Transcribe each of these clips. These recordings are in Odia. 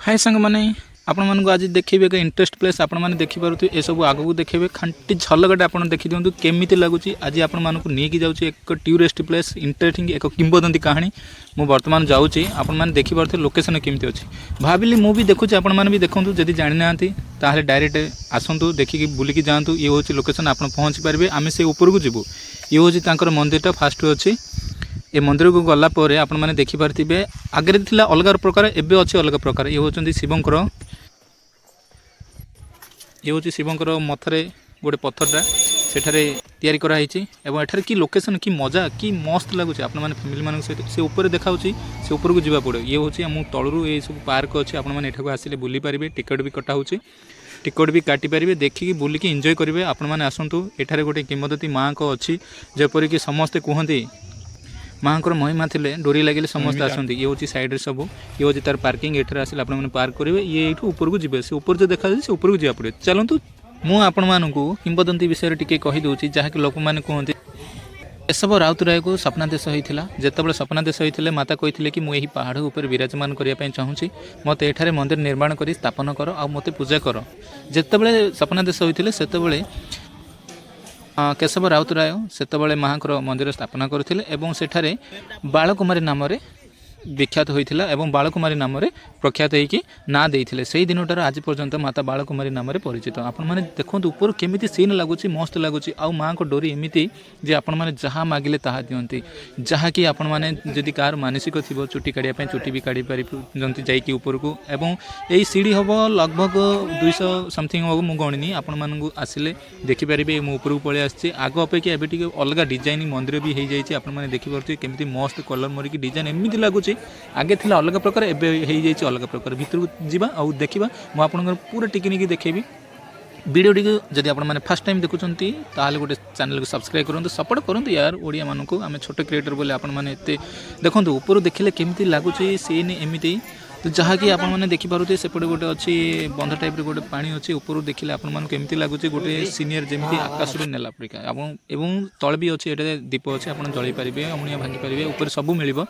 ହାଏ ସାଙ୍ଗମାନେ, ଆପଣମାନଙ୍କୁ ଆଜି ଦେଖେଇବି ଏକ ଇଣ୍ଟରେଷ୍ଟ ପ୍ଲେସ୍। ଆପଣମାନେ ଦେଖିପାରୁଥିବେ, ଏସବୁ ଆଗକୁ ଦେଖେଇବେ। ଖାଣ୍ଟି ଝଲକଟା ଆପଣ ଦେଖିଦିଅନ୍ତୁ କେମିତି ଲାଗୁଛି। ଆଜି ଆପଣମାନଙ୍କୁ ନେଇକି ଯାଉଛି ଏକ ଟୁରିଷ୍ଟ ପ୍ଲେସ୍, ଇଣ୍ଟରେଷ୍ଟିଂ ଏକ କିମ୍ବଦନ୍ତୀ କାହାଣୀ। ମୁଁ ବର୍ତ୍ତମାନ ଯାଉଛି, ଆପଣମାନେ ଦେଖିପାରୁଥିବେ ଲୋକେସନ୍ କେମିତି ଅଛି। ଭାବିଲି ମୁଁ ବି ଦେଖୁଛି, ଆପଣମାନେ ବି ଦେଖନ୍ତୁ। ଯଦି ଜାଣିନାହାନ୍ତି, ତାହେଲେ ଡାଇରେକ୍ଟ ଆସନ୍ତୁ, ଦେଖିକି ବୁଲିକି ଯାଆନ୍ତୁ। ଇଏ ହେଉଛି ଲୋକେସନ୍, ଆପଣ ପହଞ୍ଚି ପାରିବେ। ଆମେ ସେ ଉପରକୁ ଯିବୁ। ଇଏ ହେଉଛି ତାଙ୍କର ମନ୍ଦିରଟା ଫାଷ୍ଟ ଅଛି। ଏ ମନ୍ଦିରକୁ ଗଲା ପରେ ଆପଣମାନେ ଦେଖିପାରୁଥିବେ, ଆଗରେ ଥିଲା ଅଲଗା ପ୍ରକାର, ଏବେ ଅଛି ଅଲଗା ପ୍ରକାର। ଇଏ ହେଉଛି ଶିବଙ୍କର ମଥାରେ ଗୋଟେ ପଥରଟା ସେଠାରେ ତିଆରି କରାହେଇଛି। ଏବଂ ଏଠାରେ କି ଲୋକେସନ୍, କି ମଜା, କି ମସ୍ତ ଲାଗୁଛି। ଆପଣମାନେ ଫ୍ୟାମିଲିମାନଙ୍କ ସହିତ ସେ ଉପରେ ଦେଖାଉଛି, ସେ ଉପରକୁ ଯିବାକୁ ପଡ଼ିବ। ଇଏ ହେଉଛି ଆମ ତଳରୁ ଏ ସବୁ ପାର୍କ ଅଛି। ଆପଣମାନେ ଏଠାକୁ ଆସିଲେ ବୁଲି ପାରିବେ। ଟିକେଟ୍ ବି କଟା ହେଉଛି, ଟିକେଟ୍ ବି କାଟିପାରିବେ, ଦେଖିକି ବୁଲିକି ଏନ୍ଜୟ କରିବେ। ଆପଣମାନେ ଆସନ୍ତୁ। ଏଠାରେ ଗୋଟେ କିମ୍ବଦନ୍ତୀ ମାଆଙ୍କ ଅଛି। ଯେପରିକି ସମସ୍ତେ କୁହନ୍ତି, ମାଆଙ୍କର ମହିମା ଥିଲେ, ଡୋରି ଲାଗିଲେ ସମସ୍ତେ ଆସନ୍ତି। ଇଏ ହେଉଛି ସାଇଡ଼୍ରେ ସବୁ, ଇଏ ହେଉଛି ତାର ପାର୍କିଂ। ଏଠାରେ ଆସିଲେ ଆପଣମାନେ ପାର୍କ କରିବେ। ଇଏ ଏଇଠୁ ଉପରକୁ ଯିବେ। ସେ ଉପରେ ଯେଉଁ ଦେଖାଯାଉଛି, ସେ ଉପରକୁ ଯିବାକୁ ପଡ଼ିବ। ଚାଲନ୍ତୁ, ମୁଁ ଆପଣମାନଙ୍କୁ କିମ୍ବଦନ୍ତୀ ବିଷୟରେ ଟିକେ କହିଦେଉଛି, ଯାହାକି ଲୋକମାନେ କୁହନ୍ତି। କେଶବ ରାଉତରାୟକୁ ସ୍ୱପ୍ନାଦେଶ ହୋଇଥିଲା। ଯେତେବେଳେ ସ୍ୱପ୍ନାଦେଶ ହୋଇଥିଲେ, ମାତା କହିଥିଲେ କି ମୁଁ ଏହି ପାହାଡ଼ ଉପରେ ବିରାଜମାନ କରିବା ପାଇଁ ଚାହୁଁଛି, ମୋତେ ଏଠାରେ ମନ୍ଦିର ନିର୍ମାଣ କରି ସ୍ଥାପନ କର ଆଉ ମୋତେ ପୂଜା କର। ଯେତେବେଳେ ସ୍ୱପ୍ନାଦେଶ ହୋଇଥିଲେ, ସେତେବେଳେ କେଶବ ରାଉତରାୟ ସେତେବେଳେ ମାଆଙ୍କର ମନ୍ଦିର ସ୍ଥାପନା କରିଥିଲେ ଏବଂ ସେଠାରେ ବାଳକୁମାରୀ ନାମରେ ବିଖ୍ୟାତ ହୋଇଥିଲା ଏବଂ ବାଳକୁମାରୀ ନାମରେ ପ୍ରଖ୍ୟାତ ହେଇକି ନାଁ ଦେଇଥିଲେ। ସେଇ ଦିନଟାରୁ ଆଜି ପର୍ଯ୍ୟନ୍ତ ମାତା ବାଳକୁମାରୀ ନାମରେ ପରିଚିତ। ଆପଣମାନେ ଦେଖନ୍ତୁ ଉପରୁ କେମିତି ସିନ୍ ଲାଗୁଛି, ମସ୍ତ ଲାଗୁଛି। ଆଉ ମାଆଙ୍କ ଡୋରି ଏମିତି ଯେ ଆପଣମାନେ ଯାହା ମାଗିଲେ ତାହା ଦିଅନ୍ତି। ଯାହାକି ଆପଣମାନେ ଯଦି କାହାର ମାନସିକ ଥିବ ଚୁଟି କାଢ଼ିବା ପାଇଁ, ଚୁଟି ବି କାଢ଼ି ପାରିଛନ୍ତି ଯାଇକି ଉପରକୁ। ଏବଂ ଏଇ ସିଢ଼ି ହେବ ଲଗଭଗ 200 ସମଥିଙ୍ଗ ହେବ, ମୁଁ ଗଣିନି। ଆପଣମାନଙ୍କୁ ଆସିଲେ ଦେଖିପାରିବେ। ମୁଁ ଉପରକୁ ପଳେଇ ଆସିଛି। ଆଗ ଅପେକ୍ଷା ଏବେ ଟିକେ ଅଲଗା ଡିଜାଇନିଂ ମନ୍ଦିର ବି ହେଇଯାଇଛି। ଆପଣମାନେ ଦେଖିପାରୁଥିବେ କେମିତି ମସ୍ତ କଲର୍ ମରିକି ଡିଜାଇନ୍ ଏମିତି ଲାଗୁଛି। ଆଗେ ଥିଲା ଅଲଗା ପ୍ରକାର, ଏବେ ହେଇଯାଇଛି ଅଲଗା ପ୍ରକାର। ଭିତରକୁ ଯିବା ଆଉ ଦେଖିବା। ମୁଁ ଆପଣଙ୍କର ପୁରା ଟିକିନିକି ଦେଖେଇବି ଭିଡ଼ିଓଟିକୁ। ଯଦି ଆପଣମାନେ ଫାର୍ଷ୍ଟ ଟାଇମ୍ ଦେଖୁଛନ୍ତି, ତାହେଲେ ଗୋଟେ ଚ୍ୟାନେଲକୁ ସବସ୍କ୍ରାଇବ୍ କରନ୍ତୁ, ସପୋର୍ଟ କରନ୍ତୁ ୟାର ଓଡ଼ିଆମାନଙ୍କୁ। ଆମେ ଛୋଟ କ୍ରିଏଟର୍ ବୋଲି ଆପଣମାନେ ଏତେ ଦେଖନ୍ତୁ। ଉପରୁ ଦେଖିଲେ କେମିତି ଲାଗୁଛି ସିନ୍ ଏମିତି ତ, ଯାହାକି ଆପଣମାନେ ଦେଖିପାରୁଥିବେ। ସେପଟେ ଗୋଟେ ଅଛି ବନ୍ଧ ଟାଇପ୍ର ଗୋଟେ ପାଣି ଅଛି। ଉପରୁ ଦେଖିଲେ ଆପଣମାନଙ୍କୁ କେମିତି ଲାଗୁଛି, ଗୋଟେ ସିନେରୀ ଯେମିତି ଆକାଶରୁ ନେଲା ପରିକା। ଆପଣ ଏବଂ ତଳେ ବି ଅଛି, ଏଠାରେ ଦୀପ ଅଛି, ଆପଣ ଜଳେଇ ପାରିବେ, ଅମୁଣିଆ ଭାଙ୍ଗି ପାରିବେ। ଉପରେ ସବୁ ମିଳିବ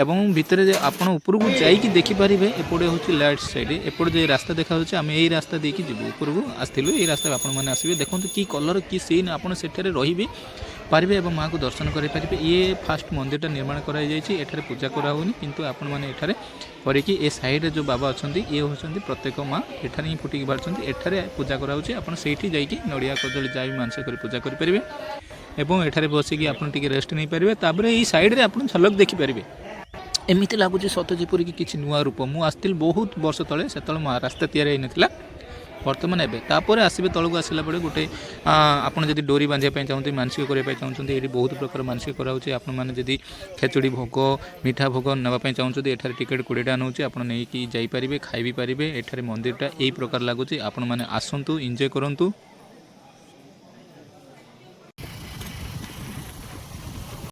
ଏବଂ ଭିତରେ ଯେ ଆପଣ ଉପରକୁ ଯାଇକି ଦେଖିପାରିବେ। ଏପଟେ ହେଉଛି ଲେଫ୍ଟ ସାଇଡ଼୍, ଏପଟେ ଯେ ରାସ୍ତା ଦେଖାଯାଉଛି, ଆମେ ଏଇ ରାସ୍ତା ଦେଇକି ଯିବୁ। ଉପରକୁ ଆସିଥିଲୁ, ଏଇ ରାସ୍ତାରେ ଆପଣମାନେ ଆସିବେ। ଦେଖନ୍ତୁ କି କଲର୍, କି ସିନ୍। ଆପଣ ସେଠାରେ ରହିବି ପାରିବେ ଏବଂ ମାଆକୁ ଦର୍ଶନ କରିପାରିବେ। ଇଏ ଫାଷ୍ଟ ମନ୍ଦିରଟା ନିର୍ମାଣ କରାଯାଇଛି। ଏଠାରେ ପୂଜା କରାହେଉନି, କିନ୍ତୁ ଆପଣମାନେ ଏଠାରେ କରିକି ଏ ସାଇଡ଼ରେ ଯେଉଁ ବାବା ଅଛନ୍ତି, ଇଏ ହେଉଛନ୍ତି ପ୍ରତ୍ୟେକ ମା ଏଠାରେ ହିଁ ଫୁଟିକି ବାହାରୁଛନ୍ତି। ଏଠାରେ ପୂଜା କରାହେଉଛି। ଆପଣ ସେଇଠି ଯାଇକି ନଡ଼ିଆ, କଦଳୀ ଯାହା ବି ମାନସିକ କରି ପୂଜା କରିପାରିବେ ଏବଂ ଏଠାରେ ବସିକି ଆପଣ ଟିକେ ରେଷ୍ଟ ନେଇପାରିବେ। ତାପରେ ଏଇ ସାଇଡ଼ରେ ଆପଣ ଝଲକ ଦେଖିପାରିବେ। ଏମିତି ଲାଗୁଛି ସତ ଯେପରିକି କିଛି ନୂଆ ରୂପ। ମୁଁ ଆସିଥିଲି ବହୁତ ବର୍ଷ ତଳେ, ସେତେବେଳେ ରାସ୍ତା ତିଆରି ହେଇନଥିଲା। ବର୍ତ୍ତମାନ ଏବେ ତାପରେ ଆସିବେ। ତଳକୁ ଆସିଲା ପରେ ଗୋଟେ ଆପଣ ଯଦି ଡୋରି ବାନ୍ଧିବା ପାଇଁ ଚାହୁଁଛନ୍ତି, ମାନସିକ କରିବା ପାଇଁ ଚାହୁଁଛନ୍ତି, ଏଇଠି ବହୁତ ପ୍ରକାର ମାନସିକ କରାହେଉଛି। ଆପଣମାନେ ଯଦି ଖେଚୁଡ଼ି ଭୋଗ, ମିଠା ଭୋଗ ନେବା ପାଇଁ ଚାହୁଁଛନ୍ତି, ଏଠାରେ ଟିକେଟ୍ 20 ଟଙ୍କା ନେଉଛି। ଆପଣ ନେଇକି ଯାଇପାରିବେ, ଖାଇ ବି ପାରିବେ। ଏଠାରେ ମନ୍ଦିରଟା ଏଇ ପ୍ରକାର ଲାଗୁଛି। ଆପଣମାନେ ଆସନ୍ତୁ, ଏନ୍ଜୟ କରନ୍ତୁ।